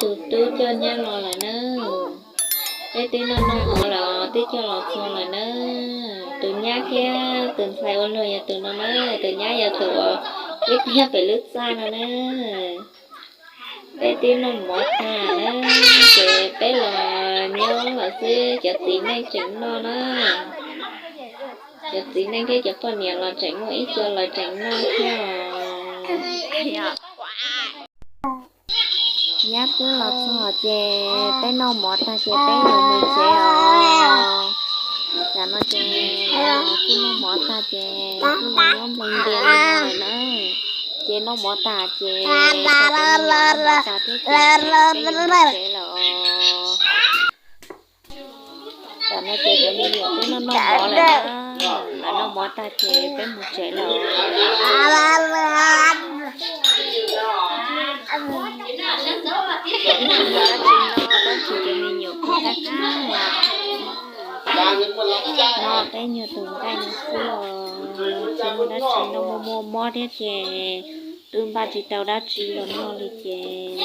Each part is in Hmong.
Tus tub coj nyab los lawm na. Peb twb noj noj mov lawm twb coj los txog lawm na. Tus nyab thiab tus ntxhais ua luag yog tus no na, tus nyab yog tus uas ib pliag pem lub txaj no na. Peb twb noj mov tag na, ces peb los nyob los xwb, cov txiv neej tseem noj na. Cov txiv neej thiab cov poj niam los tseem muaj ib co los tseem noj thiab os. Nyab twb los txog ces peb noj mov tag ces peb yuav mus tsev os. Tam no ces kuj noj mov tag ces kuj los nyob nplees ntias li no lawm na. Ces noj mov tag ces peb noj mov tag thiab ces peb yuav mus tsev lawm os. Tam no ces cov me nyuam twb noj noj mov lawm na. Lawv noj mov tag ces peb mus tsev lawm. Ib tsis muaj dab tsi noj, tab sis cov me nyuam kuj qab qab os. Noj peb nyuag tus nqaij no xwb os, tsis muaj dab tsi noj, muaj muaj mob thiab ces twb npaj tsis tau dab tsi los noj li ces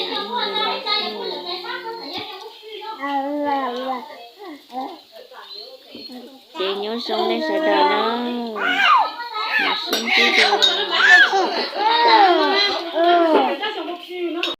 lam noj li no xwb os. Ces nyob zoo nej sawv daws na, mam sib ntsib dua.